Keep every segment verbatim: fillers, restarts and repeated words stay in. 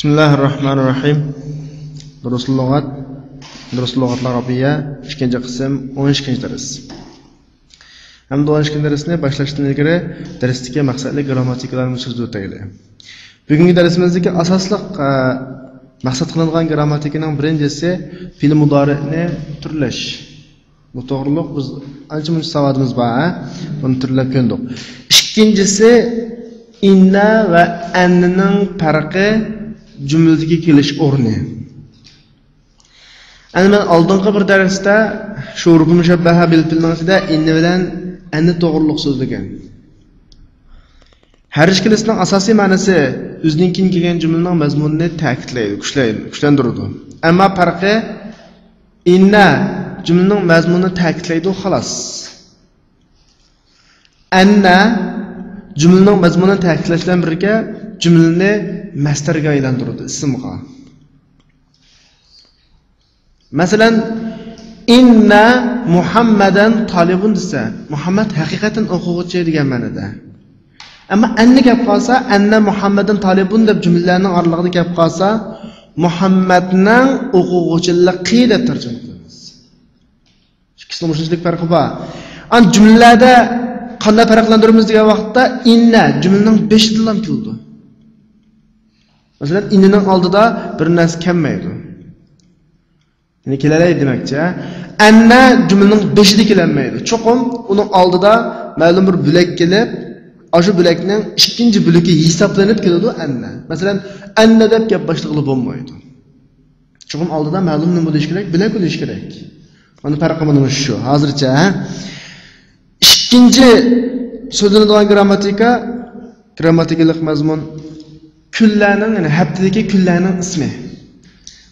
بىسمىللاھىررەھمانىررەھىم. دۇرۇس لۇغەت، دۇرۇس لۇغەت ئەرەبىييە، ئىككىنچى قىسىم، ئون ئىككىنچى دەرس. ھەمدە ئون ئىككىنچى دەرسنى باشلاشتىن ئىلگىرى دەرستىكى مەقسەتلىك گىرامماتىكىلارنى سۆزلىۋېتەيلى. بۈگۈنكى دەرسىمىزدىكى ئاساسلىق، ئە، مەقسەت قىلىنغان گىرامماتىكىنىڭ بىرىنچىسى فېئىل مۇدارىئنى تۈرلەش. بۇ توغرۇلۇق بىز ئانچە مۇنچە ساۋادىمىز بار، ھە؟ بۇنى تۈرلەپ كۆندۇق. ئىككىنچىسى، ئىننە ۋە ئەننىنىڭ پەرقى، جۈملىدىكى كېلىش ئورنى. ئەنە مەن ئالدىنقى بىر دەرستە شۇ ھۇرۇفۇل مۇشەببەھە بىل پېئىلنىڭ ئىچىدە ئىننە بىلەن ئەننە توغرۇلۇق سۆزلىگەن. ھەر ئىككىلىسىنىڭ ئاساسىي مەنىسى ئۆزىنىڭ كېيىن كەلگەن جۈملىنىڭ مەزمۇنىنى تەكىتلەيدۇ، كۈچلەي-، كۈچلەندۈرىدۇ. ئەمما پەرقى، ئىننە جۈملىنىڭ مەزمۇنىنى تەكىتلەيدۇ، خالاس. ئەننە جۈملىنىڭ مەزمۇنىنى تەكىتلەش بىلەن بىرگە جۈملىنى مەستەرگە ئايلاندۇرىدۇ، ئىسىمغا. مەسىلەن، ئىننە مۇھەممەدەن تالىبۇن دېسە، مۇھەممەد ھەقىقەتەن ئوقۇغۇچى دېگەن مەنىدە. ئەمما ئەننە كەپ قالسا، ئەننە مۇھەممەدەن تالىبۇن دەپ جۈملىلەرنىڭ ئارىلىقىدا كەپ قالسا، مۇھەممەدنىڭ ئوقۇغۇچىلىقى دەپ تەرجىمە قىلىمىز. ئىككىسىنىڭ مۇشۇنچىلىك پەرقى بار. ئان جۈملىلەردە قانداق پەرقلەندۈرىمىز دېگەن ۋاقىتتا، ئىننە جۈملىنىڭ بېشىدىلا كېلىدۇ. مەسىلەن، ئىننىنىڭ ئالدىدا بىر نەرسە كەلمەيدۇ. يەنى كېلەلەيدۇ دېمەكچى. ئەننە جۈملىنىڭ بېشىدا كېلەلمەيدۇ. چوقۇم ئۇنىڭ ئالدىدا مەلۇم بىر بۆلەك كېلىپ، ئاشۇ بۆلەكنىڭ ئىككىنچى بۆلىكى ھېسابلىنىپ كېلىدۇ ئەننە. مەسىلەن، ئەننە دەپ گەپ باشلىغىلى بولمايدۇ. چوقۇم ئالدىدا مەلۇم نېمە بولۇشى كېرەك؟ بۆلەك بولۇشى كېرەك. مانا پەرقى مانا مۇشۇ شۇ. ھازىرچە، ھە؟ ئىككىنچى سۆزلىنىدىغان گىرامماتىكا، گىرامماتىكىلىق مەزمۇن كۈنلەرنىڭ، يەنى ھەپتىدىكى كۈنلەرنىڭ ئىسمى.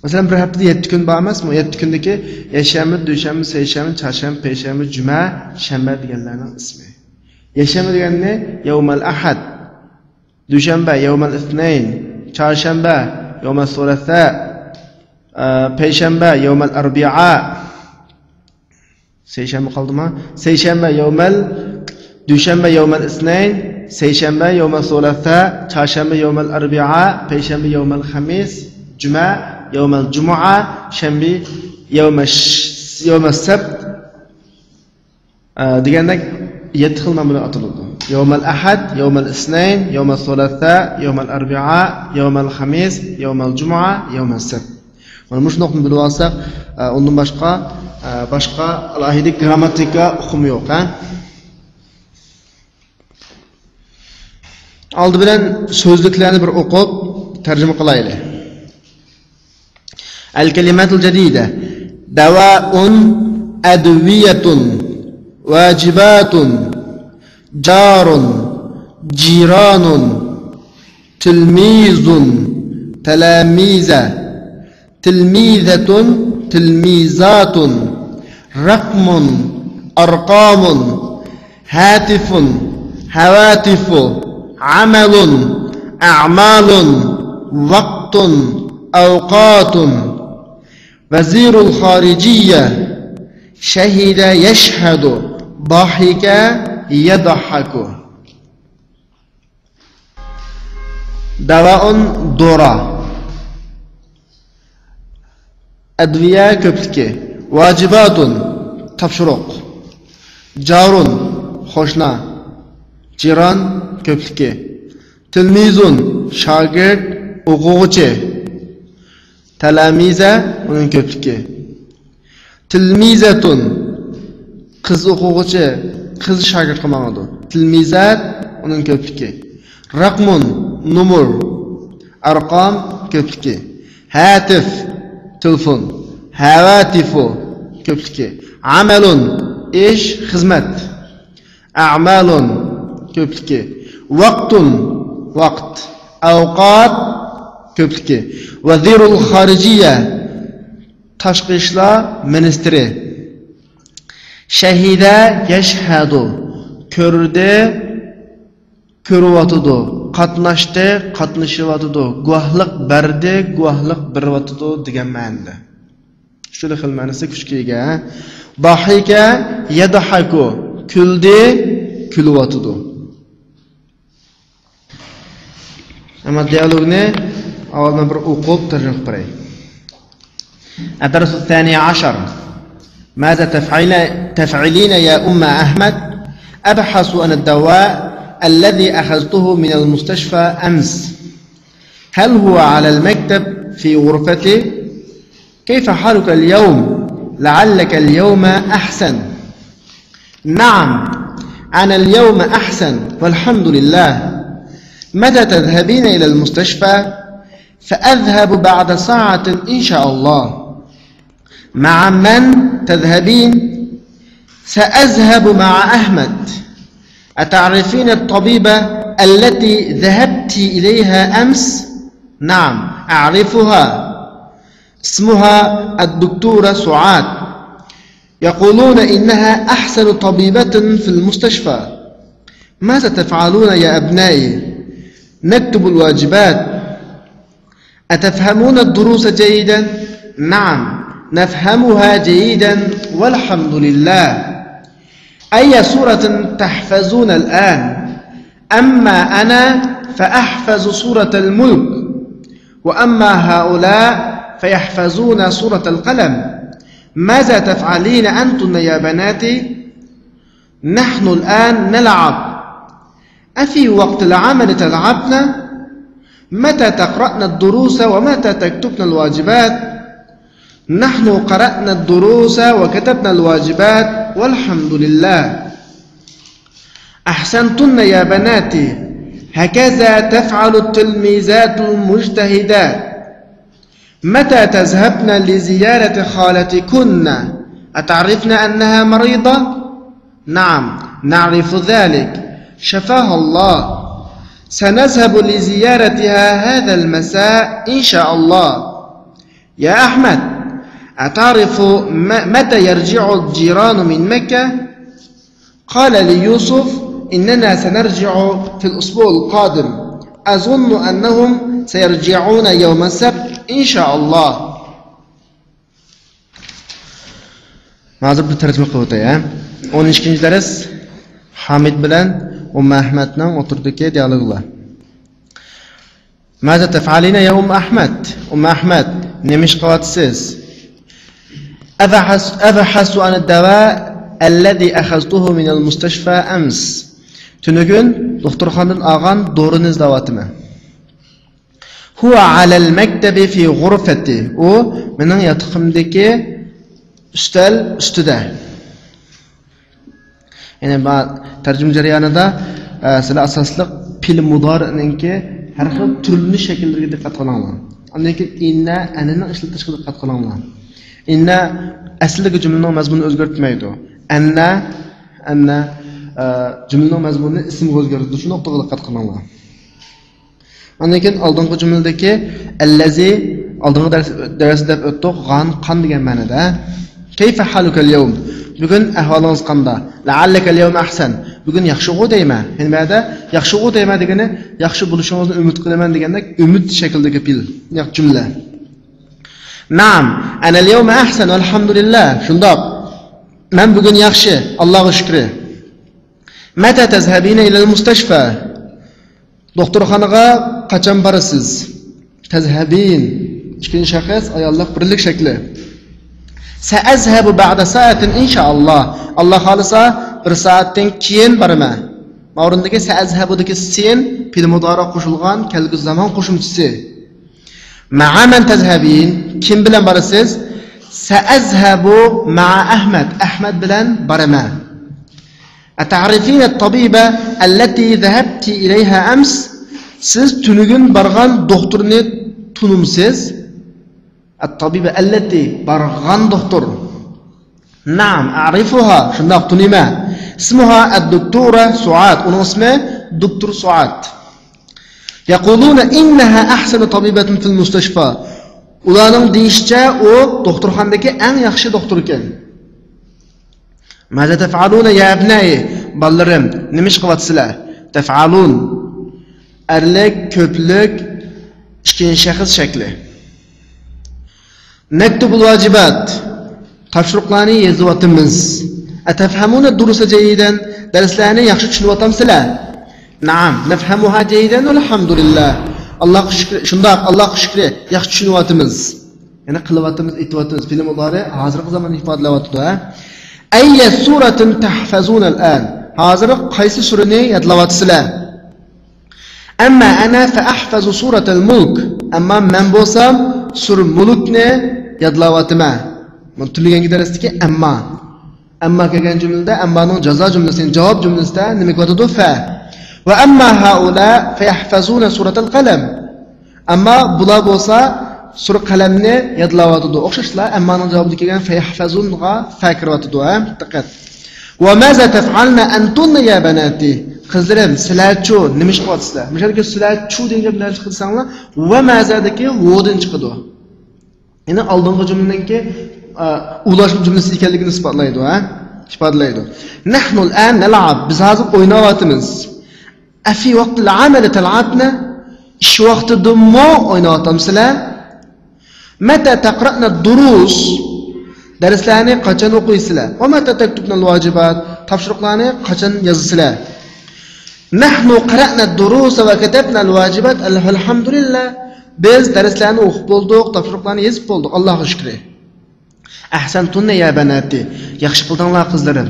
مەسىلەن، بىر ھەپتىدە يەتتە كۈن بار ئەمەسمۇ؟ يەتتە كۈندىكى يەكشەنبە، دۈشەنبە، سەيشەنبە، چارشەنبە، پەيشەنبە، جۈمە، شەنبە دېگەنلەرنىڭ ئىسمى. يەكشەنبە دېگەننى يەۋمەل ئەھەد، دۈشەنبە يەۋمەل ئىسنەين، چارشەنبە يەۋمەل سۇلەسا، ئە، پەيشەنبە يەۋمەل ئەربىئا. سەيشەنبە قالدىما؟ سەيشەنبە يەۋمەل، دۈشەنبە يەۋمەل ئىسنەين، سەيشەنبە يەۋمەل سۇلەسا، چارشەنبە يەۋمەل ئەربىئا، پەيشەنبە يەۋمەل خەمىس، جۈمە يەۋمەل جۇمۇئا، شەنبە يەۋمەل ش-، يەۋمەل سەبت. ئە، دېگەندەك يەتتە خىل نام بىلەن ئاتىلىدۇ. يەۋمەل ئەھەد، يەۋمەل ئىسنەين، يەۋمەل سۇلەسا، يەۋمەل ئەربىئا، يەۋمەل خەمىس، يەۋمەل جۇمۇئا، يەۋمەل سەبت. مانا مۇشۇ نۇقتىنى بىلىۋالساق، ئە، ئۇندىن باشقا، ئە، باشقا ئالاھىدە گىرامماتىكا ئۇقۇمى يوق، ھە؟ ئالدى بىلەن سۆزلۈكلەرنى بىر ئوقۇپ تەرجىمە قىلايلى. الكلمات الجديدة. دواء، أدوية، واجبات، جار، جيران، تلميذ، تلاميذ، تلميذة، تلميذات، رقم، أرقام، هاتف، هواتف، عمل، أعمال، وقت، أوقات، وزير الخارجية، شهد، يشهد، ضحك، يضحك. دواء، دورا. ئەدۋىيە كۆپلۈكى. ۋاجىباتۇن، تاپشۇرۇق. جارۇن، قوشنا. جىران، كۆپلۈكى. تىلمىزۇن، شاگىرت، ئوقۇغۇچى. تەلامىزە، ئۇنىڭ كۆپلۈكى. تىلمىزەتۇن، قىز ئوقۇغۇچى، قىز شاگىرتقا ماڭىدۇ. تىلمىزەت، ئۇنىڭ كۆپلۈكى. رەقمۇن، نومۇر. ئەرقام، كۆپلۈكى. ھاتىف، تېلېفون. ھەۋاتىفۇ، كۆپلۈكى. ئەمەلۇن، ئىش، خىزمەت. ئەمالۇن، كۆپلۈكى. ۋاقتۇن، ۋاقىت. ئەۋقات، كۆپلۈكى. ۋەزىرۇل خارىجىيە، تاشقى ئىشلار مىنىستىرى. شەھىدە يەشھەدۇ، كۆردى، كۆرۈۋاتىدۇ. قاتناشتى، قاتنىشىۋاتىدۇ. گۇۋاھلىق بەردى، گۇۋاھلىق بېرىۋاتىدۇ دېگەن مەنىدە. ئۈچىلا خىل مەنىسى كۈچكە ئىگە. ضحك يضحك، كۈلدى، كۈلۈۋاتىدۇ. ئەمما دىئالوگنى ئاۋۋال مەن بىر ئوقۇپ تەرجىمە قىلىپ بېرەي. الدرس الثاني عشر. ماذا تفعلين، تفعلين يا أم أحمد؟ أبحث عن الدواء الذي أخذته من المستشفى أمس. هل هو على المكتب في غرفتي؟ كيف حالك اليوم؟ لعلك اليوم أحسن. نعم، أنا اليوم أحسن والحمد لله. متى تذهبين إلى المستشفى؟ سأذهب بعد ساعة إن شاء الله. مع من تذهبين؟ سأذهب مع أحمد. أتعرفين الطبيبة التي ذهبت إليها أمس؟ نعم، أعرفها. اسمها الدكتورة سعاد. يقولون إنها أحسن طبيبة في المستشفى. ماذا تفعلون يا أبنائي؟ نكتب الواجبات. أتفهمون الدروس جيدا؟ نعم، نفهمها جيدا والحمد لله. أي سورة تحفظون الآن؟ أما أنا فأحفظ سورة الملك، وأما هؤلاء فيحفظون سورة القلم. ماذا تفعلين أنتن يا بناتي؟ نحن الآن نلعب. أفي وقت العمل تلعبن؟ متى تقرأن الدروس ومتى تكتبن الواجبات؟ نحن قرأنا الدروس وكتبنا الواجبات والحمد لله. أحسنتن يا بناتي، هكذا تفعل التلميذات المجتهدات. متى تذهبن لزيارة خالتكن؟ أتعرفن أنها مريضة؟ نعم، نعرف ذلك. شفاها الله. سنذهب لزيارتها هذا المساء إن شاء الله. يا أحمد، أتعرف م-، متى يرجع الجيران من مكة؟ قال لي يوسف: إننا سنرجع في الأسبوع القادم. أظن أنهم سيرجعون يوم السبت إن شاء الله. ھازىر بىر تەرجىمە قىلىپ ئۆتەي، ھە؟ ئون ئىككىنچى دەرس، ھامىد بىلەن ئۇممۇ ئەھمەدنىڭ ئوتتۇرىدىكى دىئالوگلار. ماذا تفعلين يا أم أحمد؟ ئۇممۇ ئەھمەد، نېمە ئىش قىلىۋاتىسىز؟ أبحث، أبحث عن الدواء الذي أخذته من المستشفى أمس. تۈنۈگۈن دوختۇرخانىدىن ئالغان دورىنى ئىزدەۋاتىمەن. هو على المكتب في غرفتي. ئۇ مېنىڭ ياتىقىمدىكى ئۈستەل ئۈستىدە. يەنى ما-، تەرجىمە جەريانىدا، ئە، سىلەر ئاساسلىق پېئىل مۇدارىئنىڭكى ھەر خىل تۈرلىنىش شەكىللىرىگە دىققەت قىلىڭلار. ئاندىن كېيىن ئىننە، ئەننىنىڭ ئىشلىتىلىشىغا دىققەت قىلىڭلار. ئىننە ئەسلىدىكى جۈملىنىڭ مەزمۇنىنى ئۆزگەرتمەيدۇ. ئەننە، ئەننە، ئە، جۈملىنىڭ مەزمۇنىنى ئىسىمغا ئۆزگەرتىدۇ. شۇ نۇقتىغا دىققەت قىلىڭلار. ئاندىن كېيىن ئالدىنقى جۈملىدىكى ئەللەزى، ئالدىنقى دەرس، دەرستە دەپ ئۆتتۇق، غان، قان دېگەن مەنىدە. كيف حالك اليوم؟ بۈگۈن ئەھۋالىڭىز قانداق؟ لعلك اليوم أحسن. بۈگۈن ياخشىغۇ دەيمەن. يەنى بۇ يەردە ياخشىغۇ دەيمەن دېگىنى ياخشى بولۇشىڭىزنى ئۈمىد قىلىمەن دېگەندەك ئۈمىد شەكلىدىكى پېئىل، ياق جۈملە. نعم، أنا اليوم أحسن والحمد لله. شۇنداق. مەن بۈگۈن ياخشى، ئاللاغا شۈكرى. متى تذهبين إلى المستشفى؟ دوختۇرخانىغا قاچان بارىسىز؟ تەزھەبىن. ئىككىنچى شەخس ئاياللىق بىرلىك شەكلى. سەئەزھەبۇ بەئدە سائەتىن ئىنشائاللا. ئاللا خالىسا بىر سائەتتىن كېيىن بارىمەن. ماۋرىندىكى سەئەزھەبۇدىكى سىن پېئىل مۇدارىغا قوشۇلغان كەلگۈسى زامان قوشۇمچىسى. مەئە مەن تەزھەبىن. كىم بىلەن بارىسىز؟ سەئەزھەبۇ مەئە ئەھمەد. ئەھمەد بىلەن بارىمەن. أتعرفين الطبيبة التي ذهبت إليها أمس؟ سىز تۈنۈگۈن بارغان دوختۇرنى تونۇمسىز؟ الطبيبة التي، بارغان دوختۇر. نعم، أعرفها، شۇنداق تونۇيمەن. اسمها الدكتورة سعاد، ئۇنىڭ ئىسمى دوختۇر سوئاد. يقولون إنها أحسن طبيبة في المستشفى. ئۇلارنىڭ دېيىشىچە، ئۇ دوختۇرخانىدىكى ئەڭ ياخشى دوختۇر ئىكەن. ماذا تفعلون يا أبنائي؟ بالىلىرىم، نېمە ئىش قىلىۋاتىسىلەر؟ تەفئەلۇن. ئەرلىك، كۆپلۈك، ئىككىنچى شەخس شەكلى. نكتب الواجبات. تاپشۇرۇقلارنى يېزىۋاتىمىز. أتفهمون الدروس جيدا؟ دەرسلەرنى ياخشى چۈشىنىۋاتامسىلەر؟ نعم، نفهمها جيدا والحمد لله. ئاللاھقا شۈكرى، شۇنداق، ئاللاھقا شۈكرى، ياخشى چۈشىنىۋاتىمىز. يەنى قىلىۋاتىمىز، ئېيتىۋاتىمىز. پېئىل مۇزارى ھازىرقى زامان ئىپادىلەۋاتىدۇ، ھە؟ أي سورة تحفظون الآن؟ ھازىر قايسى سۈرىنى يادلاۋاتىسىلەر؟ أما أنا فأحفظ سورة الملك. ئەمما مەن بولسام سۈرە مۇلكنى يادلاۋاتىمەن. بۇنى تۈنۈگۈنكى دەرستىكى ئەمما. ئەمما كەلگەن جۈملىدە، ئەممانىڭ جازا جۈملىسى، جاۋاب جۈملىسىدە نېمە كېلىۋاتىدۇ؟ فە. وأما هؤلاء فيحفظون سورة القلم. ئەمما بۇلار بولسا سۈرە قەلەمنى يادلاۋاتىدۇ. ئوخشاشلا ئەممانىڭ جاۋابىدا كەلگەن فەيەھفەزۇنغا فە كىرىۋاتىدۇ، ھە؟ دىققەت. وماذا تفعلن أنتن يا بناتي؟ قىزلىرىم، سىلەرچۇ، نېمە ئىش قىلىۋاتىسىلەر؟ مۇشۇ يەردىكى سىلەرچۇ دېگەن گەپ نەدىن چىقىدۇ دېسەڭلار، ۋە مازادىكى ۋودىن چىقىدۇ. يەنى ئالدىنقى جۈملىنىڭكى، ئا، ئۇلاشما جۈملىسى ئىكەنلىكىنى ئىسپاتلايدۇ، ھە؟ ئىپادىلەيدۇ. نحن الآن نلعب، بىز ھازىر ئويناۋاتىمىز. أفي وقت العمل تلعبن، ئىش ۋاقتىدىمۇ ئويناۋاتامسىلەر؟ متى تقرأن الدروس، دەرسلەرنى قاچان ئوقۇيسىلەر؟ ومتى تكتبن الواجبات، تاپشۇرۇقلارنى قاچان يازىسىلەر؟ نحن قرأنا الدروس وكتبنا الواجبات، الحمد لله. بىز دەرسلەرنى ئوقۇپ بولدۇق، تاپشۇرۇقلارنى يېزىپ بولدۇق، ئاللاھقا شۈكرى. أحسنتن يا بناتي، ياخشى قىلدىڭلار قىزلىرىم.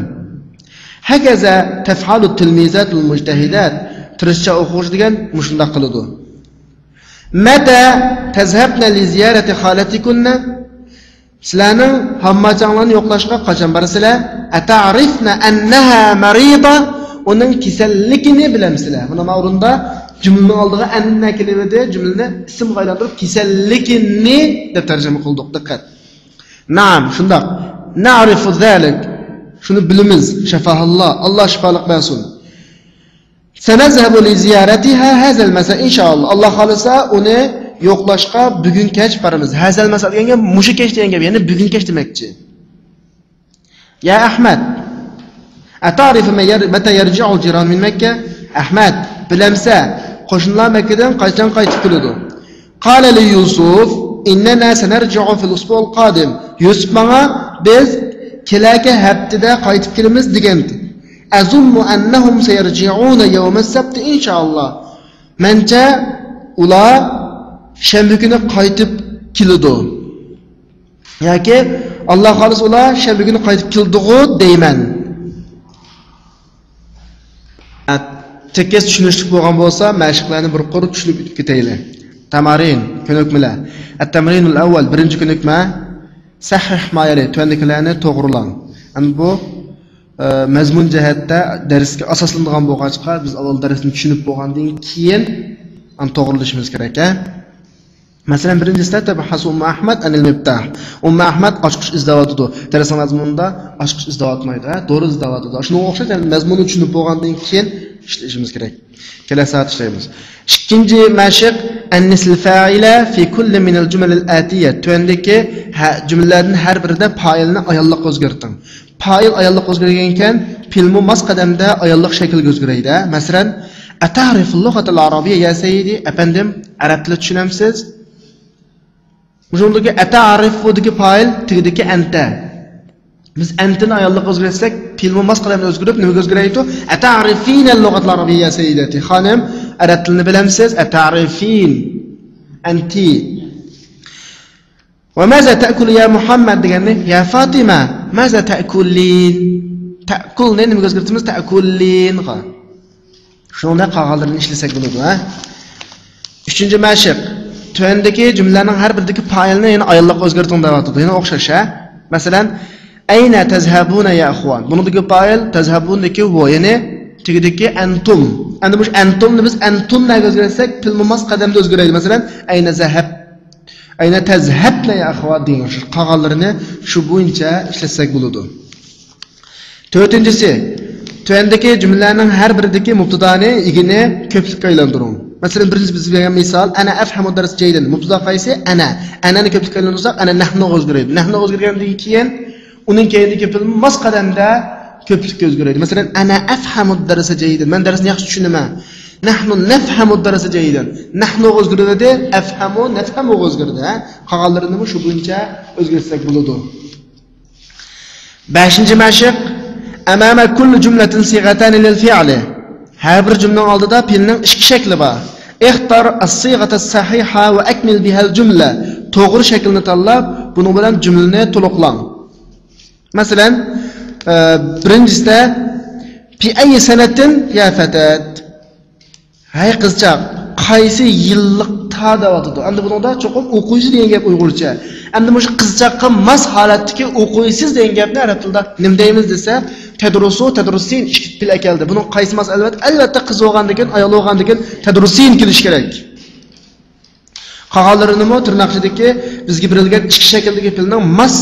هكذا تفعل التلميذات المجتهدات، تىرىشچان ئوقۇغۇچى دېگەن مۇشۇنداق قىلىدۇ. متى تذهبن لزيارة خالتكن؟ سىلەرنىڭ ھامماچاڭلارنى يوقلاشقا قاچان بارىسىلەر؟ أتعرفن أنها مريضة؟ ئۇنىڭ كېسەللىكىنى بىلەمسىلەر؟ مانا ما ئورۇندا جۈملىنىڭ ئالدىغا ئەننە كېلىۋىدى، جۈملىنى ئىسىمغا ئايلاندۇرۇپ، كېسەللىكىنى دەپ تەرجىمە قىلدۇق. دىققەت. نعم، شۇنداق. نعرف ذلك. شۇنى بىلىمىز. شفاها الله. ئاللا شىپالىق بەرسۇن. سنذهب لزيارتها هذا المساء إن شاء الله. ئاللا خالىسا ئۇنى يوقلاشقا بۈگۈن كەچ بارىمىز. هذا المساء دېگەن گەپ مۇشۇ كەچ دېگەن گەپ، يەنى بۈگۈن كەچ دېمەكچى. يا ئەھمەد، أتعرف متى يرجع الجيران من مكة؟ ئەھمەد، بىلەمسە، قوشنىلار مەككىدىن قاچان قايتىپ كېلىدۇ؟ قال ليوسف إننا سنرجع في الأسبوع القادم. يۈسۈپ ماڭا، بىز كېلەكى ھەپتىدە قايتىپ كېلىمىز دېگەنتى. أظن أنهم سيرجعون يوم السبت إن شاء الله. مەنچە ئۇلار شەنبە كۈنى قايتىپ كېلىدۇ. ياكى ئاللا خالىسا ئۇلار شەنبە كۈنى قايتىپ كېلىدىغۇ دەيمەن. تېكىست چۈشىنىشلىك بولغان بولسا، مەشىقلەرنى بىر قۇر چۈشىنىپ ئۆتۈپ كېتەيلى. تامارىن، كۆنۈكمىلەر. التمرين الأول، بىرىنچى كۆنۈكمە. صحح ما يلي، تۆۋەندىكىلەرنى توغرىلاڭ. ئەمدى بۇ، ئە، مەزمۇن جەھەتتە دەرسكە ئاساسلىنىدىغان بولغاچقا، بىز ئاۋۋال دەرسنى چۈشىنىپ بولغاندىن كېيىن، ئاندىن توغرىلىشىمىز كېرەك، ھە؟ مەسىلەن، بىرىنچىسىدە تەبھەسۇ ئۇممۇ ئەھمەد ئەنىل مىپتاھ. ئۇممۇ ئەھمەد ئاچقۇچ ئىزدەۋاتىدۇ. دەرسنىڭ مەزمۇنىدا ئاچقۇچ ئىزدەۋاتمايدۇ، ھە؟ دورا ئىزدەۋاتىدۇ. شۇنىڭغا ئوخشاش، يەنى مەزمۇننى چۈشىنىپ بولغاندىن كېيىن ئىشلىشىمىز كېرەك. كېلەر سائەت ئىشلەيمىز. ئىككىنچى مەشىق، أنس الفاعل في كل من الجمل الآتية. تۆۋەندىكى ھە-، جۈملىلەردىن ھەر بىرىدە پائىلنى ئاياللىققا ئۆزگەرتىڭ. پائىل ئاياللىققا ئۆزگەرگەنكەن، پېئىلمۇ ماس قەدەمدە ئاياللىق شەكىلگە ئۆزگىرەيدۇ. مەسىلەن، أتعرف اللغة العربية يا سيدي؟ ئەپەندىم، ئەرەب تىلى چۈشىنەمسىز؟ مۇشۇندىكى أتعرفدىكى پائىل، تېگىدىكى أنت. بىز أنتنى ئاياللىققا ئۆزگەرتسەك، پېئىلمۇ ماس قەدەمدە ئۆزگىرىپ، نېمىگە ئۆزگىرەيدۇ؟ أتعرفين اللغة العربية يا سيدتي؟ خانىم، ئەرەب تىلىنى بىلەمسىز؟ أتعرفين أنت؟ وماذا تأكل يا محمد دېگەننى، يا فاطمە، ماذا تأكلين؟ تەئكۇلنى نېمىگە ئۆزگەرتىمىز؟ تەئكۇللىنغا. شۇنىڭدەك قالغانلىرىنى ئىشلىسەك بولىدۇ، ھە؟ ئۈچىنچى مەشىق. تۆۋەندىكى جۈملىلەرنىڭ ھەر بىرىدىكى پائىلنى يەنە ئاياللىققا ئۆزگەرتىڭ دەۋاتىدۇ. يەنە ئوخشاش، ھە؟ مەسىلەن، أين تذهبون يا إخوان؟ بۇنىڭدىكى پائىل، تذهبوندىكى ۋو، يەنى تېگىدىكى أنتم. ئەمدى مۇشۇ أنتمنى بىز أنتنەگە ئۆزگەرتسەك، پېئىلمۇ ماس قەدەمدە ئۆزگىرەيدۇ. مەسىلەن، أين ذهب؟ أين تذهبن يا أخوات دېگەن ئوخشاش. قالغانلىرىنى شۇ بويىچە ئىشلەتسەك بولىدۇ. تۆتىنچىسى، تۆۋەندىكى جۈملىلەرنىڭ ھەر بىرىدىكى مۇبتىدانى، ئىگىنى كۆپلۈككە ئايلاندۇرۇڭ. مەسىلەن، بىرىنچى بىز بەرگەن مىسال، أنا أفهم الدرس جيدا. مۇبتىدا قايسى؟ أنا. أنانى كۆپلۈككە ئايلاندۇرساق، أنا نحنغا ئۆزگىرەيدۇ. نحنغا ئۆزگەرگەندىن كېيىن ئۇنىڭ كەينىدىكى پېئىل ماس قەدەمدە كۆپلۈككە ئۆزگىرەيدۇ. مەسىلەن، أنا أفهم الدرس جيدا. مەن دەرسنى ياخشى چۈشىنىمەن. نحن نفهم الدرس جيدا. نحنغا ئۆزگىرىۋىدى، أفهم، نفهمغا ئۆزگىرىدى. ھە؟ قالغانلىرىنىمۇ شۇ بويىچە ئۆزگەرتسەك بولىدۇ. بەشىنچى مەشىق، أمام كل جملة صيغتان للفعل. ھەر بىر جۈملىنىڭ ئالدىدا پېئىلنىڭ ئىككى شەكلى بار. اختر الصيغة الصحيحة وأكمل بها الجملة. توغرا شەكىلنى تاللاپ، بۇنىڭ بىلەن جۈملىنى تولۇقلاڭ. مەسىلەن، ئە، بىرىنچىسىدە، في أي سنة يا فتاة؟ ھەي قىزچاق، قايسى يىللىقتا دەۋاتىدۇ. ئەمدى بۇنىڭدا چوقۇم ئوقۇيسىز دېگەن گەپ ئۇيغۇرچە. ئەمدى مۇشۇ قىزچاققا ماس ھالەتتىكى ئوقۇيسىز دېگەن گەپنى ئەرەب تىلىدا نېمە دەيمىز دېسە، تەدرۇسۇ، تەدرۇسىن، ئىككى پېئىل ئەكەلدى. بۇنىڭ قايسى ماس ئەلۋەت؟ ئەلۋەتتە قىز بولغاندىكىن، ئايال بولغاندىكىن تەدرۇسىن كېلىشى كېرەك. قالغانلىرىنىمۇ تىرناق ئىچىدىكى بىزگە بېرىلگەن ئىككى شەكىلدىكى پېئىلنىڭ ماس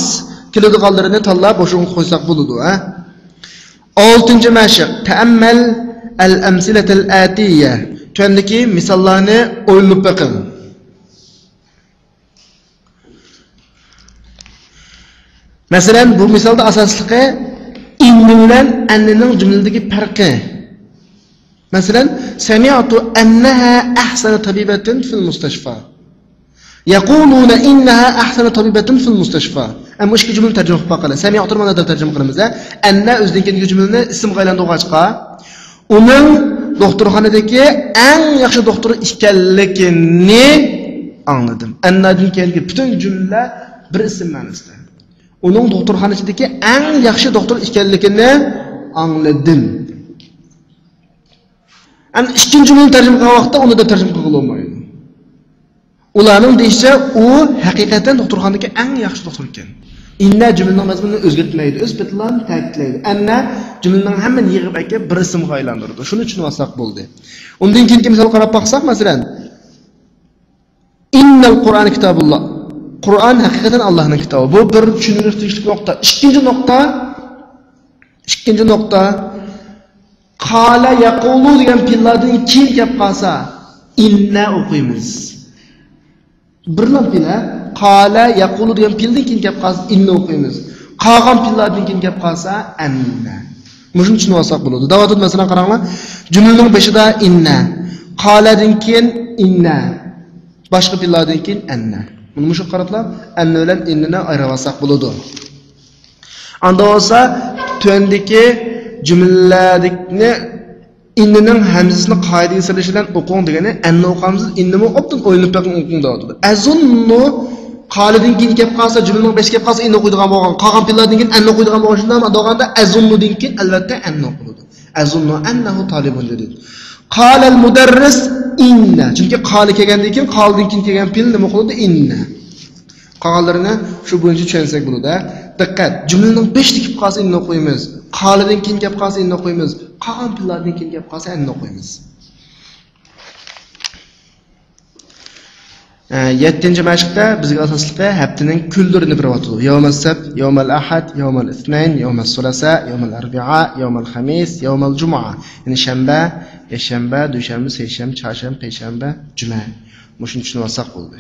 كېلىدىغانلىرىنى تاللاپ بوشۇغا قويساق بولىدۇ، ھە؟ ئالتىنچى مەشىق، تەئەممەل ئەل ئەمسىلەتەل ئەتىيە. تۆۋەندىكى مىساللارنى ئويلىنىپ بېقىڭ. مەسىلەن، بۇ مىسالدا ئاساسلىقى ئىننى بىلەن ئەننىنىڭ جۈملىدىكى پەرقى. مەسىلەن، سەمىئتۇ ئەننەھا ئەھسەنە تەبىبەتىن فىل مۇستەشفا. يقولون إنها أحسن طبيبة في المستشفى. ئەمما ئىككى جۈملىنى تەرجىمە قىلىپ باقايلى. سەمىئتۇنى مانا دەپ تەرجىمە قىلىمىز، ھە؟ ئەننە ئۆزىدىن كېيىنكى جۈملىنى ئىسىمغا ئايلاندۇرغاچقا، ئۇنىڭ دوختۇرخانىدىكى ئەڭ ياخشى دوختۇر ئىكەنلىكىنى ئاڭلىدىم. ئەننادىن كېيىنكى پۈتۈن جۈملە بىر ئىسىم مەنىسىدە. ئۇنىڭ دوختۇرخانا ئىچىدىكى ئەڭ ياخشى دوختۇر ئىكەنلىكىنى ئاڭلىدىم. ئەمدى ئىككىنچى جۈملىنى تەرجىمە قىلغان ۋاقىتتا ئۇنى دەپ تەرجىمە قىلغىلى بولمايدۇ. ئۇلارنىڭ دېيىشىچە، ئۇ ھەقىقەتەن دوختۇرخانىدىكى ئەڭ ياخشى دوختۇر ئىكەن. ئىننە جۈملىنىڭ مەزمۇنىنى ئۆزگەرتمەيدۇ، ئۆز پېتىلا تەكىتلەيدۇ. ئەننە جۈملىنىڭ ھەممىنى يىغىپ ئەكىپ بىر ئىسىمغا ئايلاندۇرىدۇ. شۇنى چۈشىنىۋالساق بولدى. ئۇندىن كېيىنكى مىسالغا قاراپ باقساق، مەسىلەن، ئىننەل قۇرئان كىتابۇللا. قۇرئان ھەقىقەتەن ئاللاھنىڭ كىتابى. بۇ بىر چۈشىنىشكە تېگىشلىك نۇقتا. ئىككىنچى نۇقتا، ئىككىنچى نۇقتا، قالە يەقۇلۇ دېگەن پېئىللاردىن كېيىن كەپ قالسا، ئىننە ئوقۇيمىز. بىرلا پېئىل، ھە؟ قالە يەقۇلۇ دېگەن پېئىلدىن كېيىن كەپ قالسا، ئىننە ئوقۇيمىز. قالغان پېئىللاردىن كېيىن كەپ قالسا، ئەننە. مۇشۇنى چۈشىنىۋالساق بولىدۇ. دەۋاتىدۇ، مەسىلەن، قاراڭلار. جۈملىنىڭ بېشىدا ئىننە، قالەدىن كېيىن ئىننە، باشقا پېئىللاردىن كېيىن ئەننە. مۇشۇ قاراتلا، ئەننە بىلەن ئىننىنى ئايرىۋالساق بولىدۇ. ئاندا بولسا، تۆۋەندىكى جۈملىلەرنى ئىننىنىڭ ھەمزىسىنى قائىدىگە سېلىش بىلەن ئوقۇڭ دېگەنى، ئەننە ئوقۇمسىز، ئىننىمۇ ئوبدان ئويلىنىپ بېقىڭ، ئوقۇڭ دەۋاتىدۇ. ئەزۇننۇ، قالىدىن كېيىن كەپ قالسا، جۈملىنىڭ بېشى كەپ قالسا، ئىننە ئوقۇيدىغان بولغان، قالغان پېئىللاردىن كېيىن ئەننە ئوقۇيدىغان بولغان، شۇنداقمۇ؟ دېگەندە، ئەزۇننۇدىن كېيىن، ئەلۋەتتە، ئەننە ئوقۇلىدۇ. ئەزۇننۇ ئەننەھۇ تالىبۇن جەدىد. قالەل مۇدەررىس ئىننە. چۈنكى قالە كەلگەندىن كېيىن، قالىدىن كېيىن كەلگەن پېئىل نېمە قىلىدۇ؟ ئىننە. قالغانلىرىنى شۇ بويىچە چۈشەنسەك بولىدۇ. دىققەت! جۈملىنىڭ بېشىدا كېلىپ قالسا ئىننە ئوقۇيمىز. قالىدىن كېيىن كېلىپ قالسا ئىننە ئوقۇيمىز. قالغان پېئىللاردىن كېيىن كېلىپ قالسا ئەننە ئوقۇيمىز. ئە، يەتتىنچى مەشىقتە بىزگە ئاساسلىقى ھەپتىنىڭ كۈنلىرىنى بېرىۋاتىدۇ. يومەل سەبت، يومەل ئەھەد، يومەل ئىسنەين، يومەل سۇلەسا، يومەل ئەربىئا، يومەل خەمىس، يومەل جۇمۇئا. يەنى شەنبە، يەكشەنبە، دوشەنبە، سەيشەنبە، چارشەنبە، پەيشەنبە، جۈمە. مۇشۇنى چۈشىنىۋالساق بولدى.